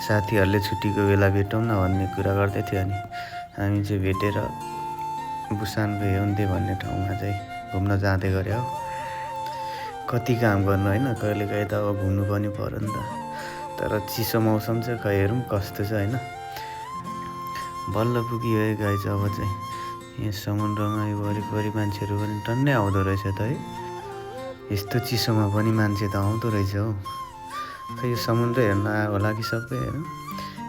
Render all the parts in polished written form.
साथीहरूले छुट्टीको बेला भेटौँ न भन्ने कुरा गर्दै थियो अनि हामी चाहिँ भेटेर बुसानको हेउन्दे भन्ने ठाउँमा चाहिँ घुम्न जाँदै गऱ्यो हो। कति काम गर्नु होइन, कहिलेकाहीँ त अब घुम्नु पनि पर्यो नि त। तर चिसो मौसम चाहिँ खै हेरौँ कस्तो छ होइन। बल्ल पुगियो है गाई चाहिँ अब चाहिँ यहाँ समुद्रमा वरिपरि मान्छेहरू पनि टन्नै आउँदो रहेछ त है। यस्तो चिसोमा पनि मान्छे त आउँदो रहेछ हौ। खै यो समुद्र हेर्न आयो होला कि सबै हेर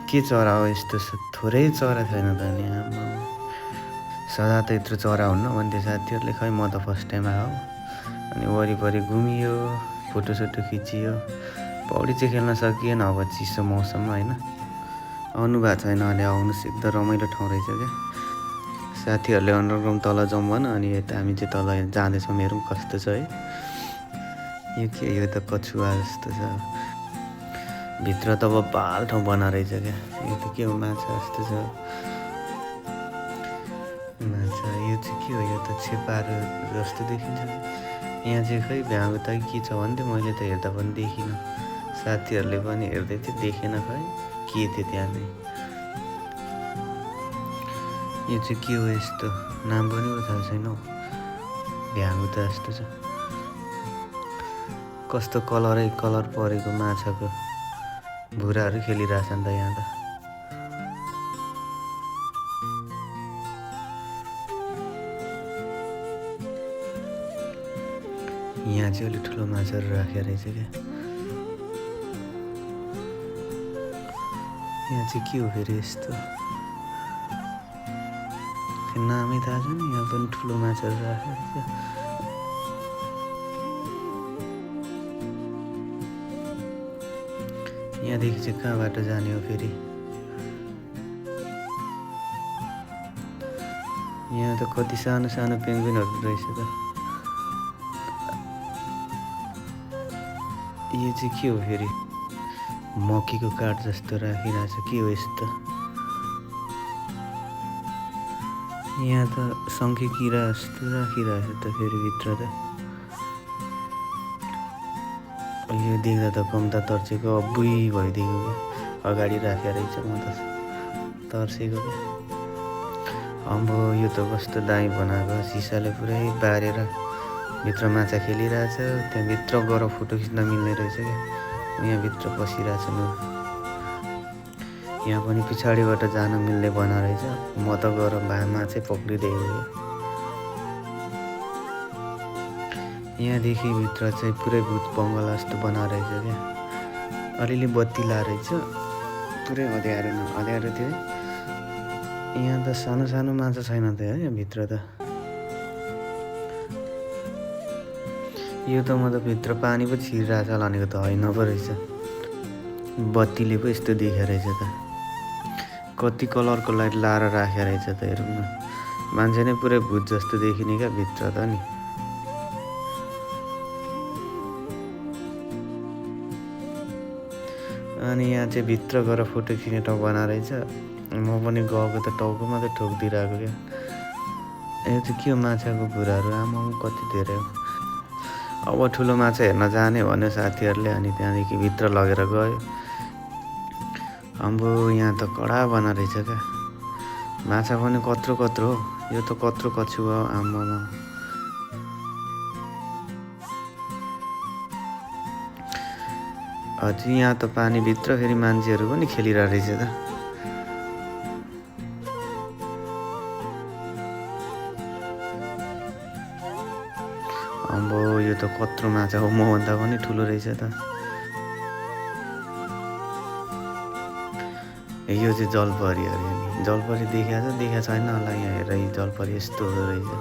के चरा हो यस्तो थोरै चरा छैन त नि आमा। सदा त यत्रो चरा हुन्न भन्थे साथीहरूले, खै म त फर्स्ट टाइम आयो। अनि वरिपरि घुमियो, फोटोसोटो खिचियो। पौडी चाहिँ खेल्न सकिएन अब चिसो मौसममा होइन। आउनु भएको छैन अहिले आउनुहोस्, एकदम रमाइलो ठाउँ रहेछ क्या। साथीहरूले अन्डरग्राउन्ड तल जाउँ भन अनि यता हामी चाहिँ तल जाँदैछौँ, हेरौँ कस्तो छ है। यो के, यो त कछुवा जस्तो छ। भित्र त अब पाल ठाउँ बना रहेछ क्या। यो त के हो, माछा जस्तो छ माछा। यो चाहिँ के हो, यो त छेपारो जस्तो देखिन्छ। यहाँ चाहिँ खै भ्याएको त के छ भन्थ्यो, मैले त हेर्दा पनि देखिनँ। साथीहरूले पनि हेर्दै थियो, देखेन खै के थियो त्यहाँ चाहिँ। यो चाहिँ के हो यस्तो, नाम पनि पो थाहा छैन हौ। भ्याङ्गु त जस्तो छ, कस्तो कलर परेको माछाको भुराहरू खेलिरहेछन् त यहाँ त। यहाँ चाहिँ अलिक ठुलो माछाहरू राखेको रहेछ क्या। यहाँ चाहिँ के हो फेरि यस्तो, नामै थाहा छैन। यहाँ पनि ठुलो माछाहरू राखेको रहेछ। यहाँदेखि चाहिँ कहाँबाट जाने हो फेरि। यहाँ त कति सानो सानो पेन्गुइनहरू रहेछ त। यो चाहिँ के हो फेरि, मकीको काठ जस्तो राखिरहेछ, के हो यस्तो। यहाँ त शङ्खे किरा जस्तो राखिरहेछ त फेरि भित्र त। यो देख्दा त कम्ता तर्सेको, अब्बुई भइदिएको क्या। अगाडि राखेर रहेछ, म त तर्सेको क्या। अम्बो यो त कस्तो दामी बनाएको, सिसाले पुरै बारेर भित्र माछा खेलिरहेछ। त्यहाँभित्र गएर फोटो खिच्न मिल्ने रहेछ क्या। यहाँ भित्र पसिरहेछ न। यहाँ पनि पछाडिबाट जान मिल्ने बना रहेछ। म त गएर माछा पक्रिदिएको क्या। यहाँदेखि भित्र चाहिँ पुरै भूत बङ्गला जस्तो बना रहेछ क्या। अलिअलि बत्ती ला रहेछ, पुरै अँध्यारो थियो है। यहाँ त सानो सानो माछा छैन त है भित्र त। यो त म त भित्र पानी पो छिरिरहेछ भनेको त होइन पो रहेछ। बत्तीले पो यस्तो देखेको रहेछ त। कति कलरको लाइट लाएर राखेको रहेछ त हेरौँ न। मान्छे नै पुरै भूत जस्तो देखिने क्या भित्र त नि। अनि यहाँ चाहिँ भित्र गएर फोटो खिच्ने ठाउँ बना रहेछ। म पनि गएको त टाउकोमा त ठोकिदिरहेको क्या। यो चाहिँ के हो, माछाको भुराहरू, आमा कति धेरै हो। अब ठुलो माछा हेर्न जाने भन्यो साथीहरूले, अनि त्यहाँदेखि भित्र लगेर गयो। अम्बो यहाँ त कडा बना रहेछ क्या। माछा पनि कत्रो हो। यो त कत्रो कछुवा हो आमामा। अझै यहाँ त पानीभित्र फेरि मान्छेहरू पनि खेलिरहेको रहेछ त। अम्बो यो त कत्रो माछा हो, मभन्दा पनि ठुलो रहेछ त। यो चाहिँ जलपरी अरे नि। जलपरी देखा छैन होला यहाँ हेर। जलपरी यस्तो हुँदो रहेछ।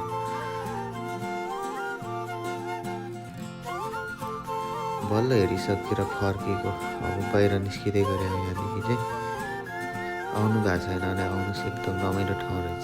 बल्ल हेरिसकेर फर्केको, अब बाहिर निस्किँदै गऱ्यो यहाँदेखि चाहिँ। आउनु भएको छैन भने आउनुहोस्, एकदम रमाइलो ठाउँ रहेछ।